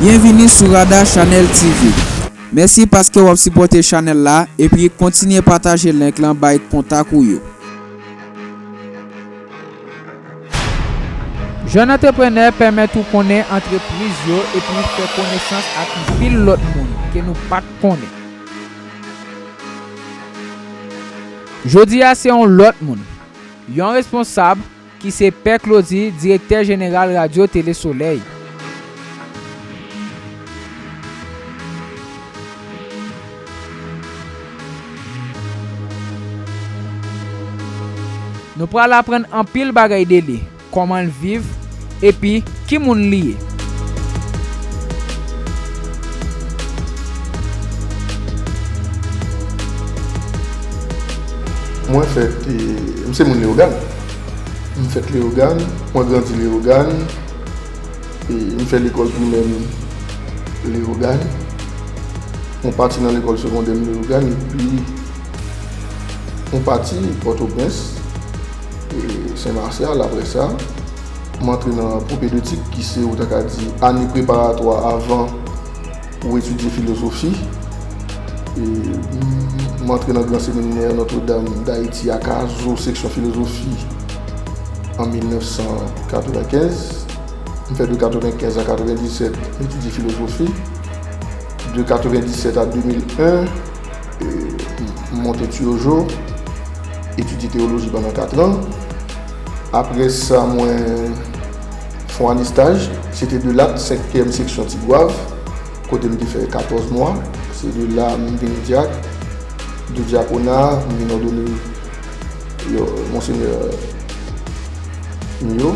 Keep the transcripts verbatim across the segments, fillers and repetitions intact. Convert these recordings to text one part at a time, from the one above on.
Byenvini sou Rada Channel T V. Mèsi paske w ap sipòte chanèl la epi kontinye pataje link lan bay kontak ou yo. Jèn antreprenè pèmèt ou konnen antrepriz yo epi fè konesans ak anpil lòt moun ke nou pa t konnen. Jodi a se yon lòt moun, yon responsab ki se Pè Claudy, direktè jeneral Radyo Tele Solèy. Nou pral aprann anpil bagay de li, kòman l viv, epi ki moun li ye. Mwen fèt, e, m se moun Leyogàn. M fèt Leyogàn, mwen grandi Leyogàn. E, m fè lekòl primè m Leyogàn. Mwen pati nan lekòl segondè m Leyogàn, epi mwen pati Pòtoprens, e, Sen Masyal. Apre sa, m antre nan pwopedeutik, ki se, ou ta ka di, ane preparatwa avan ou etidye filozofi. E, m antre nan Gran Seminè Notre Dame d'Haïti, Akazo, seksyon filozofi, an mil nèf san katrevenkenz. M fè de katrevenkenz a katrevendiset, m etidye filozofi. De katrevendiset a de mil en, e, m monte Tiyojo, etidye teyoloji pandan kat an. Apre sa, mwen fè yon ane staj, se te de lat, senkyèm seksyon Tigwav, kote m te fè katòz mwa. Se de la m vin dyak. De dyakona, m vin òdone, yo, Monsenyè Miyo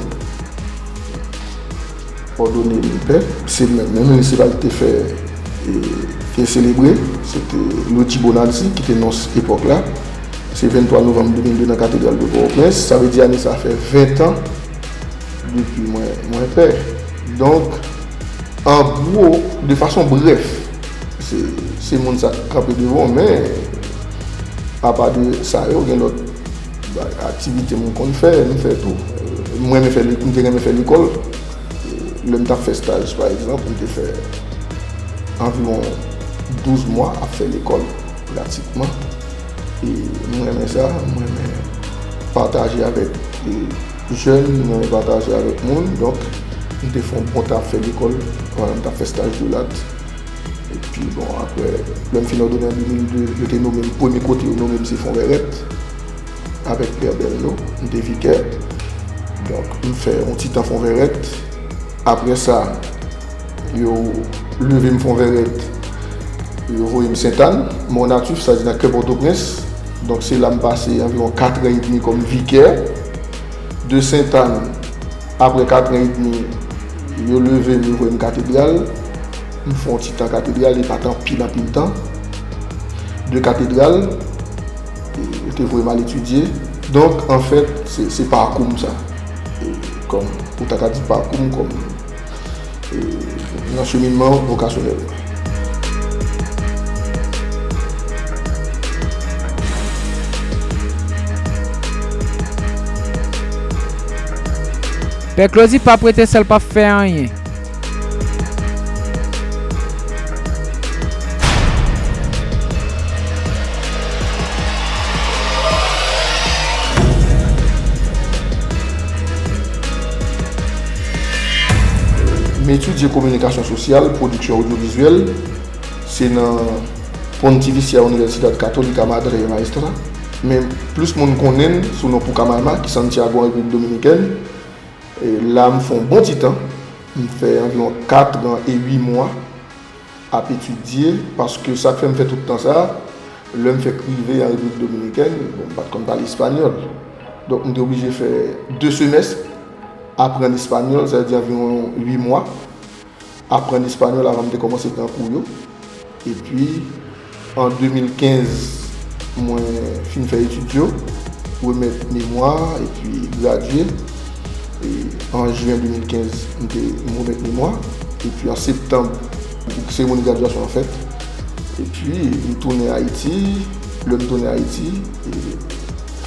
òdone m pè. Se menm, menm minisipal te fè, e, te selebre, se te Luigi Bonazzi ki te nons epòk la. Se venntwa novanm de mil de nan katedral de Pòtoprens. Sa vle di ane sa fè ven tan depi mwen, mwen pè. Donk, an gwo, de fason brèf, se, se moun sa k kanpe devan w, men apa de sa yo, gen lòt ba-, aktivite m konn fè, m fè tou. Mwen renmen fè le-, m te renmen fè lekòl. Lè m t ap fè staj, pa egzanp, m te fè anviwon douz mwa ap fè lekòl, pratikman. E m renmen sa, m renmen pataje avèk, e, jèn, m renmen pataje avèk moun. Donk, m te fè yon bon tan ap fè lekòl pandan m t ap fè staj de lat. Epi, bon, apre, lè m fin òdone an de mil de, yo te nonmen m, premye kote yo nonmen m, se Fonvèrèt, avèk Pè Bèlno, m te vikè. Donk, m fè yon ti tan Fonvèrèt. Apre sa, yo leve m Fonvèrèt, yo voye m Sentàn, Mònatif, sa di nan kè Pòtoprens. Donk, se la m pase anviwon kat an edmi kòm vikè. De Sentàn, apre kat an edmi, yo leve m, yo voye m Katedral. M fè yon ti tan Katedral, e pa t anpil, anpil tan. De Katedral, e, yo te voye m al etidye. Donk, anfèt, se, se pakou m sa. E, kòm, ou ta ka di pakou m kòm, e, nan cheminman vokasyonèl. Pè Claudy p ap rete sèl, p ap fè anyen. M etidye kominikasyon sosyal, pwodiksyon odyovizyèl. Se nan Pontificia Universidad Católica Madre y Maestra. Men plis moun konnen l sou non Pucamaima, ki Santiago, an Repiblik Dominikèn. E la, m fè yon bon ti tan. M fè anviwon kat an e uit mwa ap etidye, paske sa k fè m fè tout tan sa, lè m fèk rive an Repiblik Dominikèn, bon, m pa t konn pale espanyòl. Donk, m te oblije fè de semès, aprann espanyòl, sa vle di anviwon uit mwa, aprann espanyòl avan m te kòmanse pran kou yo. Epi, an de mil kenz, mwen fin fè etid yo, remèt memwa, epi gradye. E an jen de mil kenz, m te, m remèt memwa. Epi an septanm, seremoni gradyasyon an fèt. Epi, m tounen Ayiti. Lè m tounen Ayiti, e,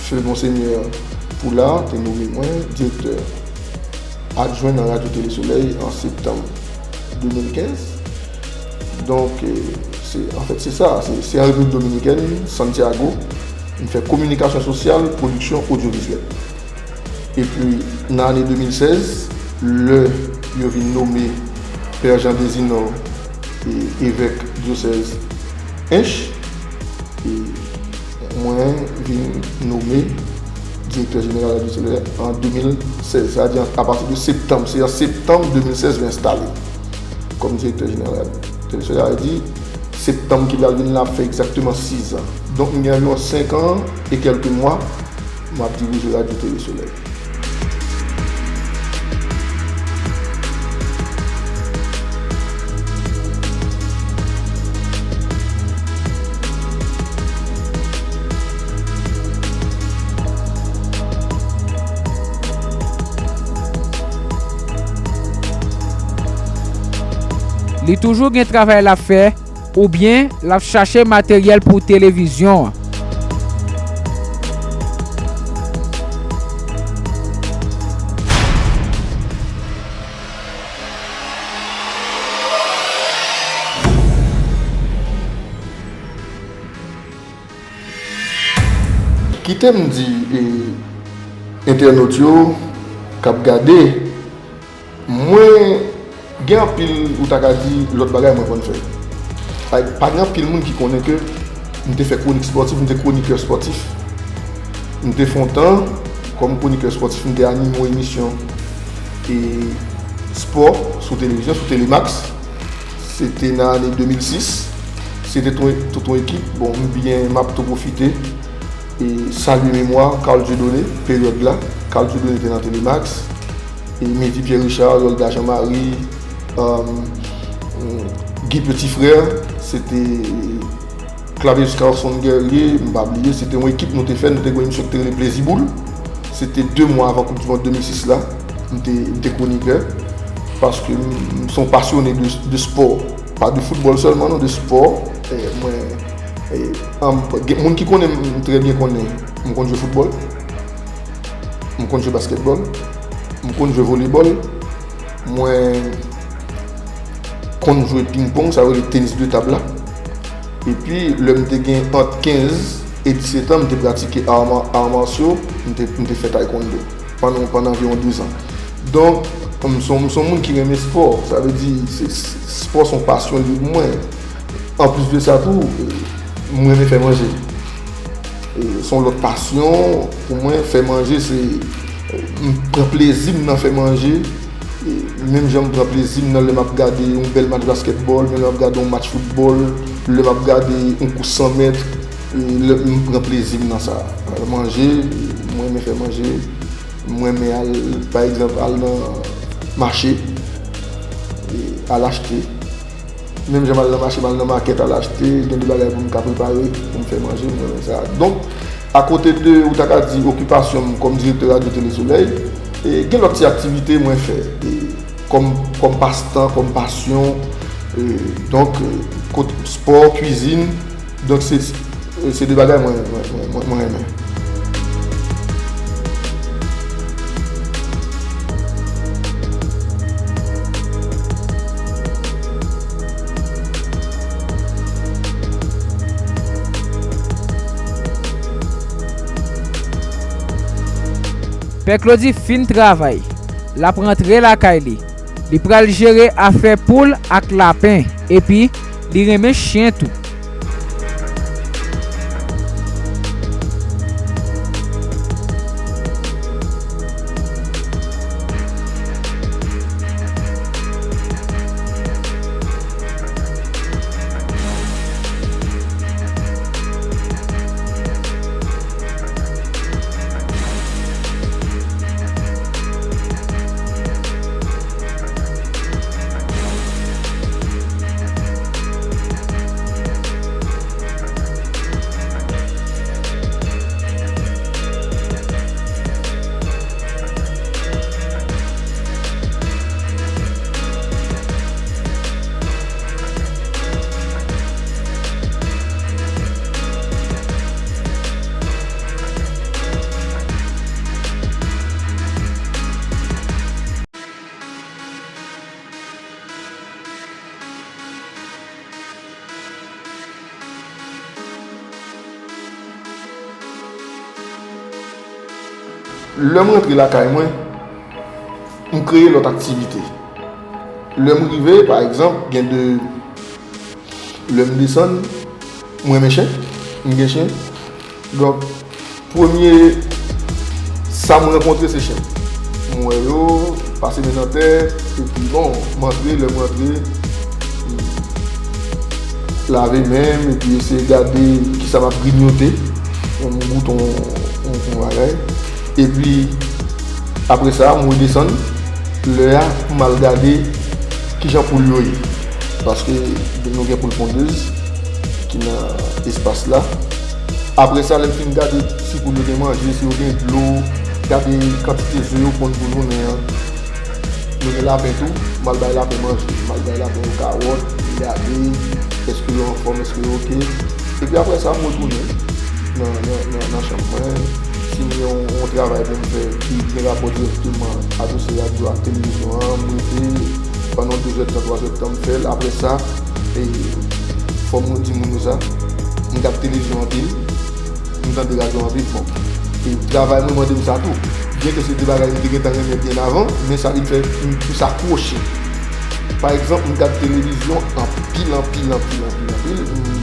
Feu Monseigneur Poulard te nonmen mwen direktè adjwen nan Radyo Tele Solèy an septanm de mil kenz. Donk, eh, se, anfèt, se sa, se, se an Repiblik Dominikèn, Santiago, m fè kominikasyon sosyal, pwodiksyon odyovizyèl. Epi, nan ane de mil sèz, lè yo vin nome Pè Jean Désinor, e, evèk dyosèz Ench, e mwen vin nome direktè jeneral Radyo Solèy an de mil sèz. Sa vle di, apati de septanm, se an septanm de mil sèz, mwen enstale kòm direktè jeneral Radyo Tele Solèy. Sa vle di, septanm ki pral vin la ap fè egzakteman sis an. Donk, m gen anviwon senk an e kèlke mwa m ap dirije Radyo Tele Solèy. Li toujou gen travay l ap fè, oubyen l ap chache materyèl pou televizyon an. Kite m di, e, entènot yo k ap gade, mwen gen anpil, ou ta ka di, lòt bagay mwen konn fè. Pa, pa gen anpil moun ki konnen ke m te fè kwonik espòtif, m te kwonikè espòtif. M te fè yon tan kòm kwonikè espòtif, m te anime yon emisyon, e, espò sou televizyon, sou Telemax. Se te nan ane de mil sis. Se te tout, tout yon ekip. Bon, m byen, m ap tou pwofite e salye memwa Carl Dieudonné, peryòd la. Carl Dieudonné te nan Telemax. E Medy Pierre Richard, Rolda Jean Marie, um, Guy Petit Frère, se te Clavius Carson Guerrier, m pa bliye, se te yon ekip nou te fè, nou te gen yon emisyon ki te rele Plezi Boul. Se te de mwa avan Koup di Mond de mil sis la, m te, m te kwonikè, paske m, m se yon pasyone de, de spò. Pa de foutbòl sèlman, non, de spò. E mwen, e, an, gen moun ki konnen m, m trè byen konnen, m konn jwe foutbòl, m konn jwe baskètbòl, m konn jwe volebòl, mwen konn jwe pingpong, sa yo rele tenis de tab la. Epi, lè m te gen ant kenz e disèt an, m te pratike ar ma-, ar marsyo, m te, m te fè taekwondo pandan, pandan anviwon douz an. Donk, m se yon, m se yon moun ki renmen spò. Sa vle di, se, se, spò se yon pasyon li pou mwen. Anplis de sa tou, m renmen fè manje. E se yon lòt pasyon pou mwen, fè manje, se, m pran plezi m nan fè manje. E menm jan m pran plezi m nan lè m ap gade yon bèl match baskètbòl, lè m ap gade yon match foutbòl, lè m ap gade yon kous san mèt, e lè m pran plezi m nan sa. Manje, mwen renmen fè manje, mwen renmen al, pa egzanp, al nan mache, e al achte. Menm jan m al nan mache, m al nan makèt al achte, gen de bagay pou m ka prepare, pou m fè manje, m renmen sa. Donk, akote de, ou ta ka di, okipasyon m kòm direktè Radyo Tele Solèy, e gen lòt ti aktivite mwen fè, e kòm, kòm pastan, kòm pasyon, e donk, e, kot spò, kwizin, donk se, se de bagay mwen, mwen, mwen, mwen, mwen renmen. Pè Claudy fin travay. L ap rantre lakay li. Li pral jere afè poul ak lapen, epi li renmen chen tou. Lè m rantre lakay mwen, m kreye lòt aktivite. Lè m rive, pa egzanp, gen de, lè m desann, m renmen chen, m gen chen. Donk, premye sa m rankontre se chen. M wè yo, pase men nan tèt, epi bon, m antre, lè m antre, m lave men m, epi eseye gade kisa m ap grignote. M goute yon, yon, yon bagay. Epi, apre sa, m redesann. Lè a, m al gade kijan poul yo ye. Paske nou gen poul pondez ki nan espas la. Apre sa, lè m fin gade si poul yo gen manje, si yo gen dlo, gade kantite ze yo ponn pou jounen an. Nou gen lapen tou, m al bay lapen manje, m al bay lapen yo kawòt, m gade, èske yo anfòm, èske yo oke. Epi apre sa, m retounen nan, nan, nan, nan chanm mwen. Si m gen yon, yon travay pou m fè ki gen rapò dirèkteman ak osè radyo ak televizyon an, m rete pandan de zè tan, twa zè tan, m fè l. Apre sa, e, fò m di moun yo sa, m gad televizyon anpil, m tande radyo anpil. Bon, e travay mwen mande m sa tou. Byenke se de bagay m te gentan renmen byen avan, men sa vin fè m plis akwoche. Pa egzanp, m gad televizyon anpil, anpil, anpil, anpil, anpil. M,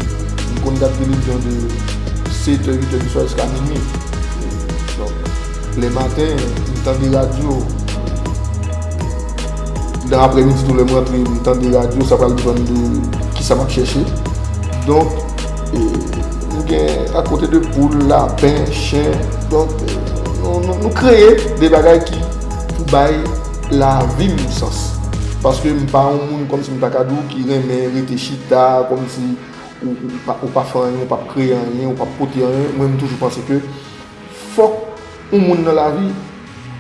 m konn gad televizyon de sèt è, uit è di swa jiska minui. Donk, lè maten, m tande radyo. Nan aprèmidi tou, lè m rantre, m tande radyo, sa pral depann de kisa m ap chèche. Donk, e, nou gen akote de poul, lapen, chen. Donk, e, nou, nou, nou kreye de bagay ki pou bay lavi m sans. Paske m pa yon moun kòmsi m ta ka di w ki renmen rete chita, kòmsi ou, ou pa, ou pa fè anyen, ou p ap kreye anyen, ou p ap pote anyen. Mwen, m toujou panse ke fòk yon moun nan lavi,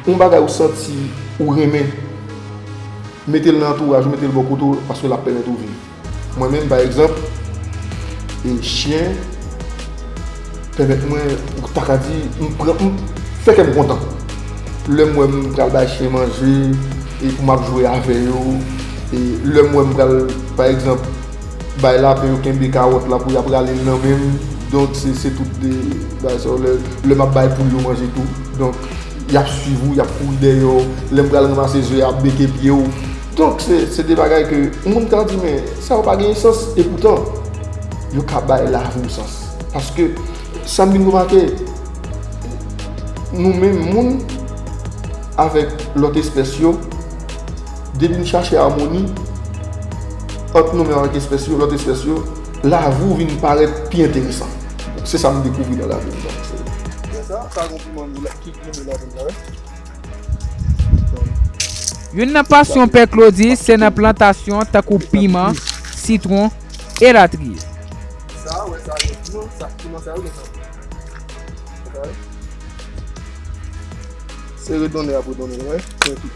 yon bagay ou santi ou renmen, mete l nan antouraj ou, mete l bò kote w, paske l ap pèmèt ou viv. Mwen menm, pa egzanp, e chen pèmèt mwen, ou ta ka di, m pran, m fè kè m kontan. Lè m wè m pral bay chen manje, e pou m ap jwe avè yo, e lè m wè m pral, pa egzanp, bay lapen yo kenbe kawòt la pou y ap rale l nan men m. Donk, se, se tout de bagay sa yo. Lè, lè m ap bay poul yo manje tou. Donk, y ap swiv ou, y ap kouri dèyè w. Lè m pral ranmase ze, y ap beke pye w. Donk, se, se de bagay ke yon moun ka di, men sa yo pa gen sans. Epoutan, yo ka bay lavi w sans. Paske, sa m vin remake, nou menm moun avèk lòt espès yo, depi n chache amoni ant nou menm avèk espès yo, lòt espès yo, lavi w vin parèt pi enteresan. Se sa m dekouvri nan lavi m. Donk, se Lè sa, sa gon piman nou la, ki piman la vin la, wi. Youn nan pasyon Pè Claudy se nan plantasyon tankou piman, sitwon, elatriye. Sa, wè sa, gon piman, sa, piman sa, wi, sa. Sa, wi. Se redonnen ap redonnen, wi. Pwen pi.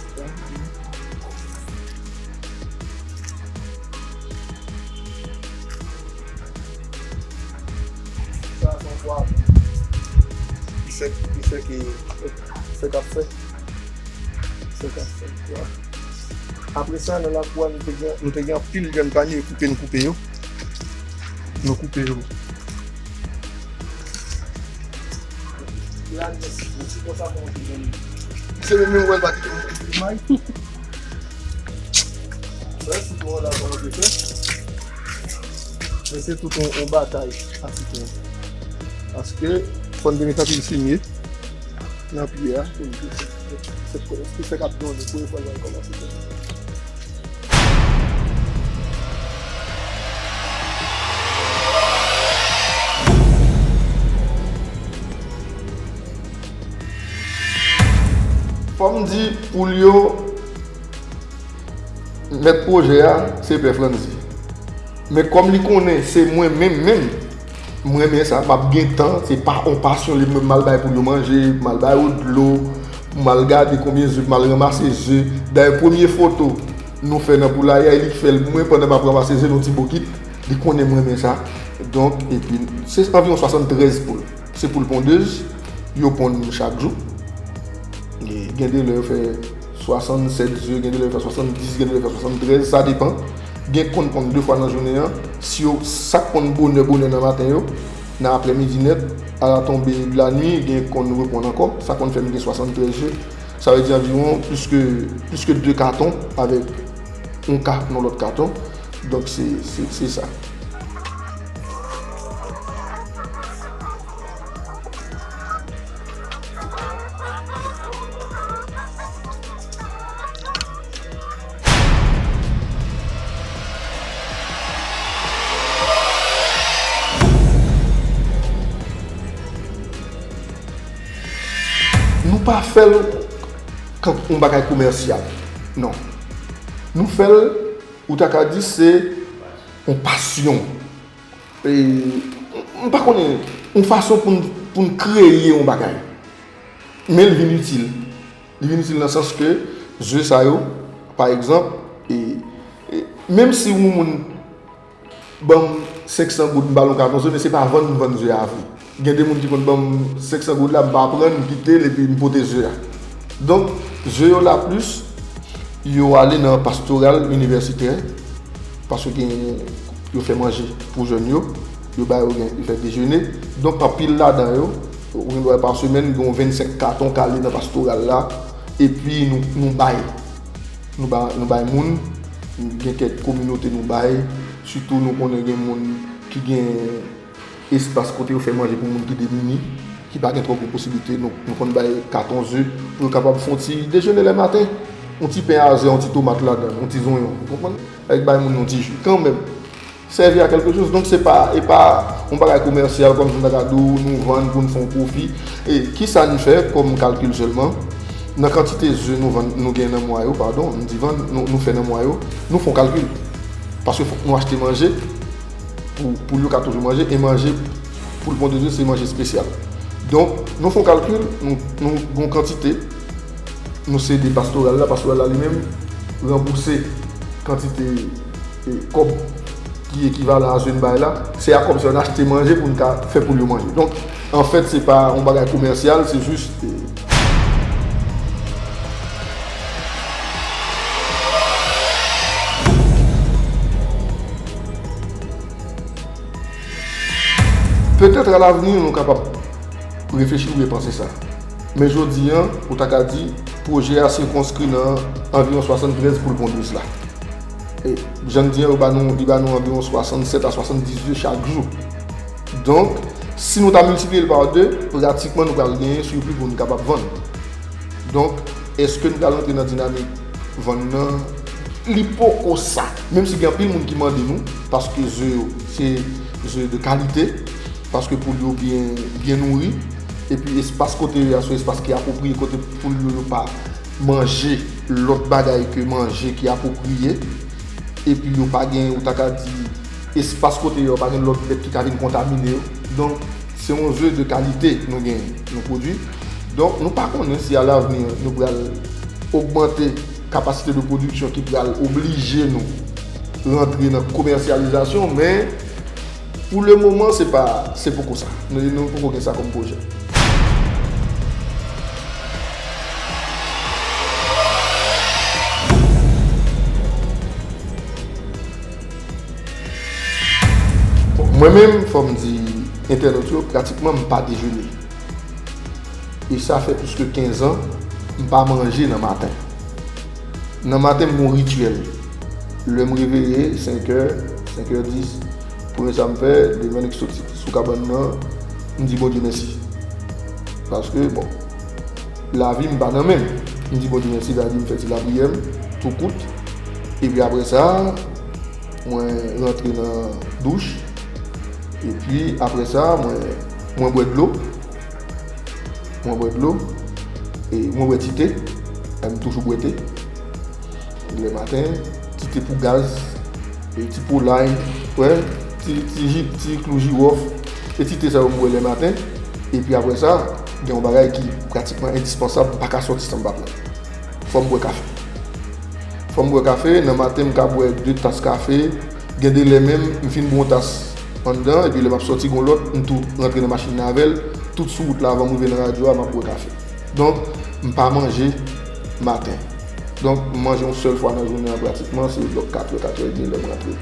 Sa se yon pwa. Li fèk, li fèk, fèk ap fè. Fèk ap fè pwa. Apre sa, nan lakou a, nou te gen, nou te gen anpil jèn panye, koupe, nou koupe yo. Nou koupe yo. Se menm yo wè l pa kite yon may. Wè sitwon an la kòman te fè. Men se tout yon, yon batay a sitwon. Paske fò n te met anpil fimye nan pye a pou l te fè, fè, fè, fè k ap donnen pou yo fè l kòmanse fè. Fò m di poul yo, mèt pwojè a, se Pè Frantzy. Men kòm li konnen se mwen menm menm, m renmen sa, m ap gen tan, se pa on pasyon li, mwen m al bay poul yo manje, m al ba yo dlo, m al gade konbyen ze, m al ranmase ze. Dayè, premye foto nou fè nan poulaye a, e li k fè l pou mwen pandan m ap ranmase ze nan ti bokit. Li konnen m renmen sa. Donk, epi, se anviwon swasanntrèz poul. Se poul pondez, yo ponn chak jou. E gen de lè yo fè swasannsèt ze, gen de lè yo fè swasanndis, gen de lè yo fè swasanntrèz, sa depann. Gen k konn ponn de fwa nan jounen an. Si yo, sa k ponn bonè, bonè nan maten yo, Nan aprèmidi nèt, à la tombée de la nuit, gen konn reprann ankò. Sa konn fè m gen swasanntrèz je. Sa vle di anviwon plis ke, plis ke de katon avèk yon ka nan lòt katon. Donk, se, se, se sa. Nou pa fè l kon yon bagay komèsyal. Non. Nou fè l, ou ta ka di, se yon pasyon. E, m pa konnen, yon fason pou n, pou n kreye yon bagay. Men l vin itil. Li vin itil nan sans ke ze sa yo, pa egzanp, e, e, menm si yon moun ban m senk san goud, m ba l yon katon ze, men se pa vann m vann ze a vre. Gen de moun ki konn ban m senk san goud la, m pa pran l, m kite l, epi m pote ze a. Donk, ze yo la plis, yo ale nan pastoral inivèsitè, paske gen, yo fè manje pou jèn yo, yo ba yo gen, yo fè dejene. Donk, anpil ladan yo, ou gen dwa pa semèn, gen yon vennsenk katon k ale nan pastoral la, epi nou, nou bay. Nou ba, nou bay moun, gen kèk kominote nou bay, sitou nou konnen gen moun ki gen espas kote yo fè manje pou moun ki demini, ki pa gen twò gwo posiblite, nou, nou konn bay katon ze pou yo kapab fè yon ti dejene lè maten. Yon ti pen a ze, yon ti tomat ladan, yon ti zonyon, ou konprann? Avèk bay moun yon ti ji, kanmenm. Sèvi a kèlke choz. Donk, se pa, e pa yon bagay komèsyal, kòmsi m ta ka di w, nou vann pou n fè yon pwofi. E kisa n fè kòm kalkil sèlman? Nan kantite ze nou vann, nou gen nan mwa yo, padon, m di vann, nou, nou fè nan mwa yo, nou fè yon kalkil. Paske fòk nou achte manje pou, pou yo ka toujou manje, e manje pou l ponde ze, se manje espesyal. Donk, nou fè yon kalkil, nou, nou gen yon kantite, nou sede pastoral la, pastoral la li menm ranbouse kantite, e, kòb ki ekivalan a ze n bay la, se a kòb sa yo n achte manje pou n ka fè poul yo manje. Donk, anfèt, se pa yon bagay komèsyal, se jis, e, Petèt alavni, nou kapab reflechi oubyen panse sa. Men jodi a, ou ta ka di, pwojè a sikonskri nan anviwon swasanntrèz poul pondez la. E jan n di an, yo ba nou, li ba nou anviwon swasannsèt a swasanndizwit chak jou. Donk, si nou ta miltipliye l pa de, pratikman nou pral genyen sirpli pou nou kapab vann. Donk, èske n pral rantre nan dinamik vann nan? Li poko sa. Menm si gen anpil moun ki mande nou, paske ze yo, se ze de kalite, paske poul yo byen, byen nouri, epi espas kote yo ye a, se yon espas ki apwopriye, kote poul yo, yo pa manje lòt bagay ke manje ki apwopriye, epi yo pa gen, ou ta ka di, espas kote yo, pa gen lòt bèt ki ka vin kontamine yo. Donk, se yon ze de kalite nou gen, nou pwodui. Donk, nou pa konnen si alavni nou pral ogmante kapasite de pwodiksyon ki pral oblije nou rantre nan komèsyalizasyon, men pou le moman, se pa, se poko sa. Nou, nou poko gen sa kòm pwojè. Bon, mwen menm, fò m di entènot yo, pratikman m pa dejene. E sa fè plis ke kenz an, m pa manje nan maten. Nan maten, m gen yon rityèl. Lè m reveye, senk è, senk è dis, premye sa m fè, devan nèg soti sou kabann nan, m di Bondye mèsi. Paske, bon, lavi m pa nan men m. M di Bondye mèsi, sa vle di m fè ti lapriyè m, tou kout. Epi apre sa, mwen rantre nan douch. Epi apre sa, mwen, mwen bwè dlo. Mwen bwè dlo. E mwen bwè ti te. E m toujou bwè te. Lè maten, ti te pou gaz, e ti po lay, wè, ti, ti ji, ti klou jiwòf, e ti te sa yo m bwè lè maten. Epi apre sa, gen yon bagay ki pratikman endispansab, m pa ka sòti san m pa pran. Fò m bwè kafe. Fò m bwè kafe, nan maten m ka bwè de tas kafe, gen de lè menm, m fin bwè yon tas anndan, epi lè m ap sòti gon lòt, m tou rantre nan machin nan avè l, tout sou wout la avan m rive nan radyo a, m ap bwè kafe. Donk, m pa manje maten. Donk, m manje yon sèl fwa nan jounen an pratikman, se bò katrè, katrè edmi lè m rantre.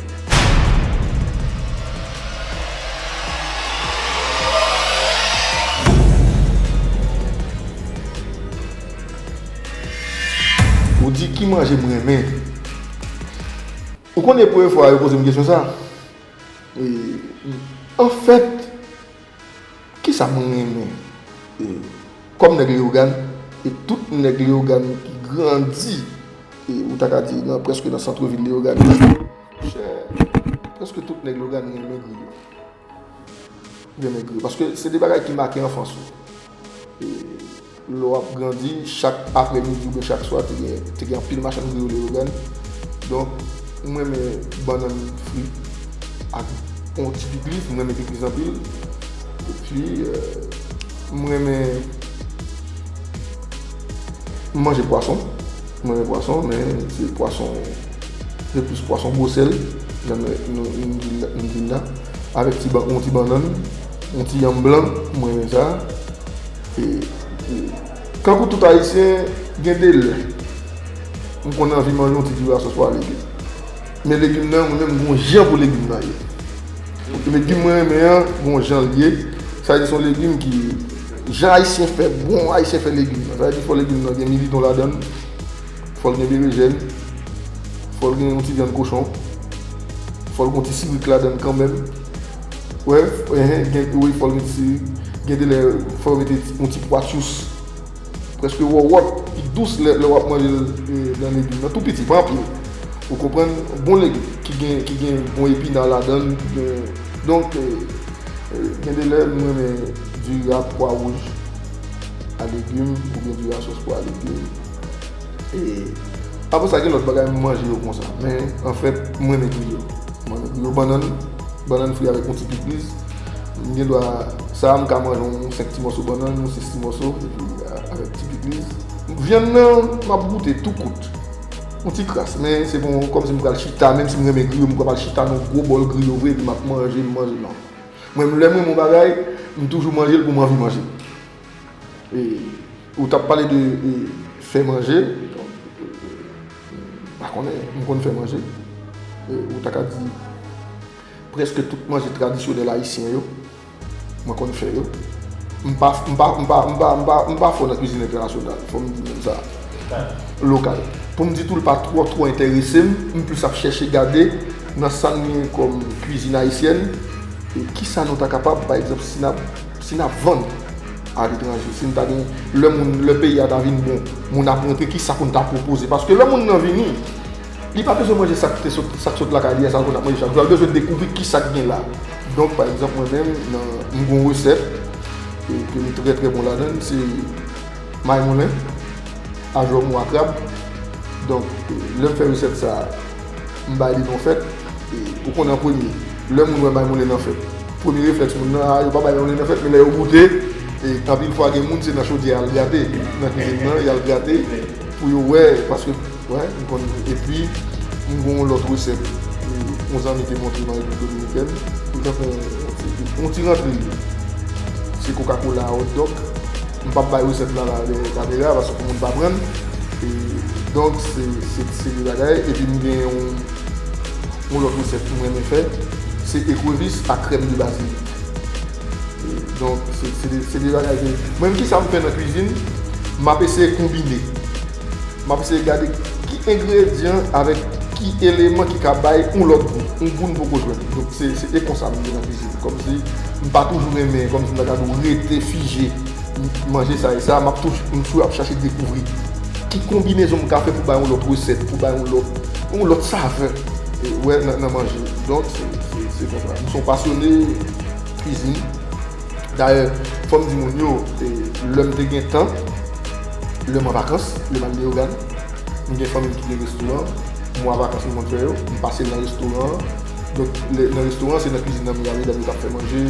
Ki manje m renmen? Ou konnen premye fwa yo poze m kesyon sa? E, anfèt, kisa mwen renmen? E, kòm nèg Leyogàn, e tout nèg Leyogàn ki grandi, e, ou ta ka di nan, prèske nan sant vil Leyogàn, monchè, prèske tout nèg Leyogàn renmen griyo. Renmen griyo. Paske se de bagay ki make anfans ou. E, lè w ap grandi, chak aprèmidi oubyen chak swa, te gen, te gen anpil machann griyo Leyogàn. Donk, mwen renmen bannann fri ak yon ti pikliz, mwen renmen pikliz anpil. Epi, euh, mwen renmen manje pwason. Mwen renmen pwason, men se pwason, se plis pwason gwosèl, jan nou, nou, nou di l la, nou di l la. Avèk ti ban-, yon ti bannann, yon ti yanm blan, mwen renmen sa. E, e, kankou tout Ayisyen, gen de lè, m konn anvi manje yon ti diri a sòs pwa legim. Men legim nan, mwen menm, gon jan pou legim nan ye. Legim mwen renmen an, gon jan l ye. Sa vle di se yon legim ki, jan Ayisyen fè, bon Ayisyen fè legim nan. Sa vle di fò legim nan gen militon ladan l, fò l gen berejèn, fò l gen yon ti vyann kochon, fò l gen yon ti sirik ladan l kanmenm. Wè, enhen, gen, wi, fò l gen ti sirik. Gen de lè, fò yo mete ti, yon ti pwa tchous. Prèske wòwòt, ki dous lè, lè w ap manje l, e, nan legim nan. Tou piti, pa anpil. Ou konprann? Bon legim, ki gen, ki gen bon epina ladan l, ki gen, donk, e, e, gen de lè, m renmen diri a pwa wouj a legim, oubyen diri a sòs pwa a legim. E, apre sa, gen lòt bagay m manje yo konsa. Men, anfèt, m renmen griyo. M renmen griyo, bannann, bannann fri avèk yon ti pikliz. M gen dwa, sa a, m ka manje yon senk ti mòso bannann, yon sis ti mòso, epi, a, avèk ti pikliz. Vyann nan, m ap goute tou kout. Yon ti kras, men se bon, kòmsi m pral chita, menm si m renmen griyo, m pral chita nan gwo bòl griyo vre, epi m ap manje, m manje, non. Mwen, lè m renmen yon bagay, m toujou manje l pou m anvi manje l. E, ou t ap pale de, e, fè manje. M pa konnen, m konn fè manje. E, ou ta ka di, prèske tout manje tradisyonèl ayisyen yo, mwen konn fè yo. M pa, m pa, m pa, m pa, m pa, m pa fò nan kwizin entènasyonal, fò m di moun sa. Lokal. Pou m di tou, l pa twò, twò enterese m, m plis ap chèche gade nan sa n gen kòm kwizin ayisyèn, e kisa nou ta kapab, pa egzanp, si n ap, si n ap vann aletranje, si n ta gen, lè moun, lè peyi a ta vin bon, moun ap rantre, kisa pou n ta pwopoze? Paske lè moun nan vini, li pa bezwen manje sa k te sot, sa k sot lakay li a, sa l konn ap manje chak jou. L bezwen dekouvri kisa k gen la. Donk, pa egzanp, mwen menm, nan, m gon resèt, e, ke m trè, trè bon ladan l, se may moulen, a jòmou a krab. Donk, e, lè m fè resèt sa a, m bay li nan fèt, e, ou konnen an premye, lè moun wè may moulen nan fèt, premye reflèks moun nan, a, yo pa bay may moulen nan fèt, men lè yo goute, e, anpil fwa gen moun, se nan chodyè y al grate, nan kwizin nan, y al grate, pou yo wè, paske, wè, m konn, epi, m gon yon lòt resèt, e, yon zanmi te montre m an Repiblik Dominikèn, m t ap fè yon, yon ti rantre li. Se Coca-Cola a hot dog. M p ap bay resèt la, la, dèyè kamera, paske pou moun pa pran. E, donk, se, se, se de bagay. Epi m gen yon, yon lòt resèt m renmen fè. Se ekrevis ak krèm de bazilik. E, donk, se, se de, se de bagay ke, mwen menm, kisa m fè nan kwizin, m ap eseye konbine. M ap eseye gade ki engredyan avèk ki eleman ki ka bay yon lòt gou, yon gou n poko jwenn. Donk, se, se, e konsa m ye nan kwizin. Kòmsi m pa toujou renmen, kòmsi m ta ka di w rete fije, m, manje sa e sa, m ap touj-, m toujou ap chache dekouvri ki konbinezon m ka fè pou bay yon lòt resèt, pou bay yon lòt, yon lòt savè, e, wè, nan, nan manje. Donk, se, se, se konsa. M se yon pasyone kwizin. Dayè, fò m di moun yo, e, lè m te gen tan, lè m an vakans, lè m al Leyogàn, m gen fanmi m ki gen restoran, mwa vakans m konn fè yo, m pase l nan restoran an. Donk, lè, nan restoran an, se nan kwizin nan m ye, medam yo k ap fè manje,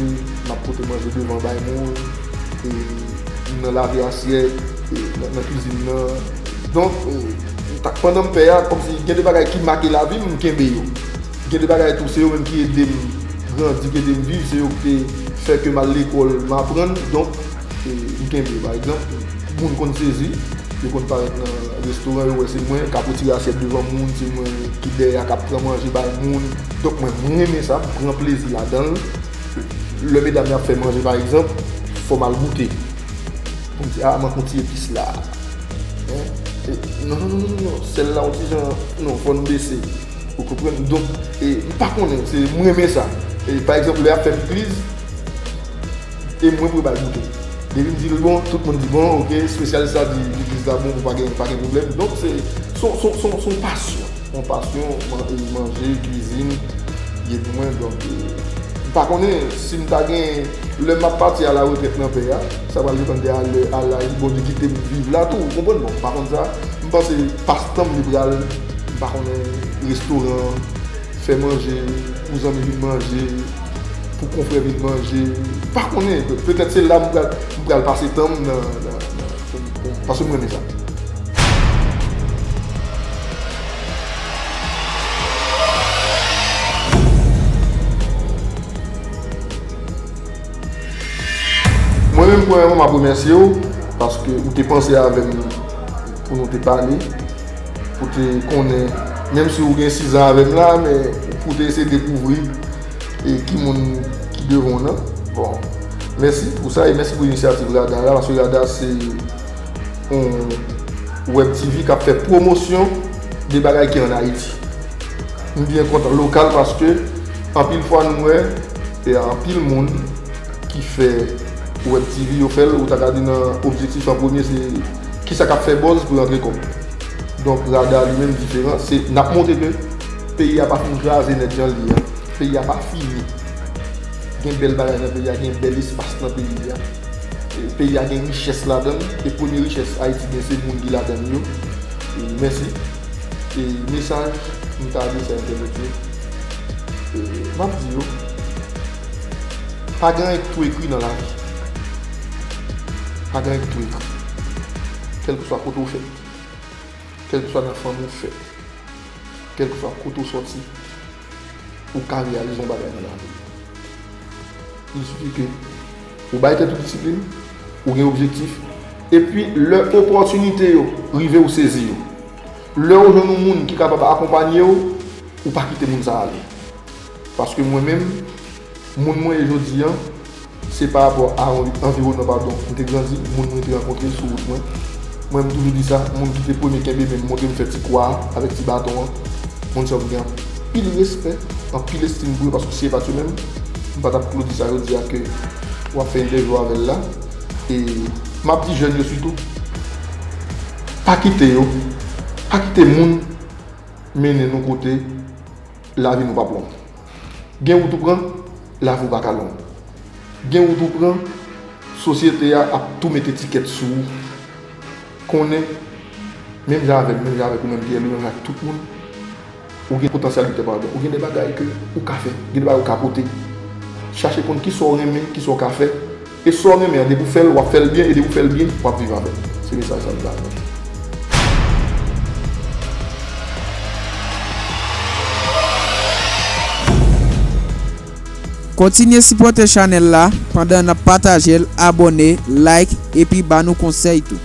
m ap pote manje devan bay moun, e, m nan lave asyèt, e, nan, nan kwizin nan. Donk, e, ta-, pandan m fè a, kòmsi gen de bagay ki make lavi m, m kenbe yo. Gen de bagay tou, se yo menm ki ede m grandi, ki ede m viv, se yo ki te fè ke m al lekòl, m aprann. Donk, e, m kenbe. Pa egzanp, moun konn sezi, yo konn parèt nan restoran, yo wè se mwen k ap retire asyèt devan moun, se mwen ki dèyè a k ap pran manje bay moun. Donk, mwen, mwen renmen sa, m pran plezi ladan l. Lè medam yo ap fè manje, pa egzanp, fò m al goute. Pou m di, a, manke yon ti epis la. Hein? Non, non, non, non, non, sèl la yon ti jan, non, fò n bese. Ou konprann? Donk, e, m pa konnen, se, m renmen sa. E, pa egzanp, lè y ap fè pikliz, e mwen pou yo ba l goute. Depi m di l bon, tout moun di bon, oke, espesyalis la di pikliz la bon, pa gen, pa gen pwoblèm. Donk, se, se, se, se, se yon pasyon. Yon pasyon, man-, e, manje, kwizin, ye pou mwen. Donk, e, m pa konnen si m ta gen, lè m ap pati a la retrèt nan pè a, sa pral depann de a lè, a laj Bondye kite m viv la tou, ou konprann? Bon, m pa konn sa, m panse pastan m li pral, m pa konnen, restoran, fè manje, pou zanmi vin manje, pou konfrè vin manje, m pa konnen, pe-, petèt se la m pral, m pral pase tan m nan, nan, nan, paske m renmen sa. Mwen menm, premyèman, m ap remèsye w, paske ou te panse avè m pou nou te pale, pou te konnen, menm si ou gen sizan avè m la, men pou te eseye dekouvri e ki moun ki devan w nan. Bon, mèsi pou sa e mèsi pou inisyativ Rada la, paske Rada se yon Web T V k ap fè pwomosyon de bagay ki ann Ayiti. M byen kontan lokal paske anpil fwa nou wè e anpil moun ki fè Web T V yo fè l, ou ta ka di nan objektif an premye se kisa k ap fè buzz pou rantre kòb. Donk Rada li menm diferan, se n ap montre ke peyi a pa fin kraze nèt jan l ye a. Peyi a pa fini. Gen bèl bagay nan peyi a, gen bèl espas nan peyi a. E peyi a gen richès ladan l, e premye richès Ayiti gen se moun ki ladan l yo. E mèsi. E mesaj m ta adrese a entènot yo, e m ap di yo, pa gen anyen ki tou ekri nan lavi. Pa gen anyen ki tou ekri. Kèlkeswa kote w fèt, kèlkeswa nan fanmi w fèt, kèlkeswa kote w sòti, ou ka reyalize yon bagay nan lavi. Il suffit ke ou bay tèt ou disiplin, ou gen objektif, epi lè opòtinite yo rive, ou sezi yo. Lè ou jwenn yon moun ki kapab akonpanye w, ou pa kite moun sa ale. Paske mwen menm, moun mwen ye jodi a, se pa rapò a anvi-, anviwònman, padon, m te grandi, moun mwen te rankontre sou wout mwen. Mwen, m toujou di sa, moun ki te premye kenbe men m, montre m fè ti kwa a avèk ti baton an, moun sa yo m gen anpil respè, anpil estim pou yo, paske si se pa t yo menm, m pa t ap klodi sa yo di a ke w ap fè entèvyou avè l la. E m ap di jèn yo sitou, pa kite yo, pa kite moun mennen nou kote lavi nou p ap long. Gen wout ou pran, lavi w pa ka long. Gen wout ou pran, sosyete a ap tou met etikèt sou ou. Konnen, menm jan avè m, menm jan avèk ou menm, Pierre Louis, menm jan avèk tout moun, ou gen potansyalite, padon. Ou gen de bagay ke ou ka fè, gen de bagay ou ka pote. Chache konn kisa w renmen, kisa w ka fè, e sa w renmen an, depi w fè l, w ap fè l byen, e depi w fè l byen, w ap viv avè l. Se mesaj sa m ta bay. Kontinye sipòte chanèl la pandan n ap pataje l, abòne, like, epi ba nou konsèy tou.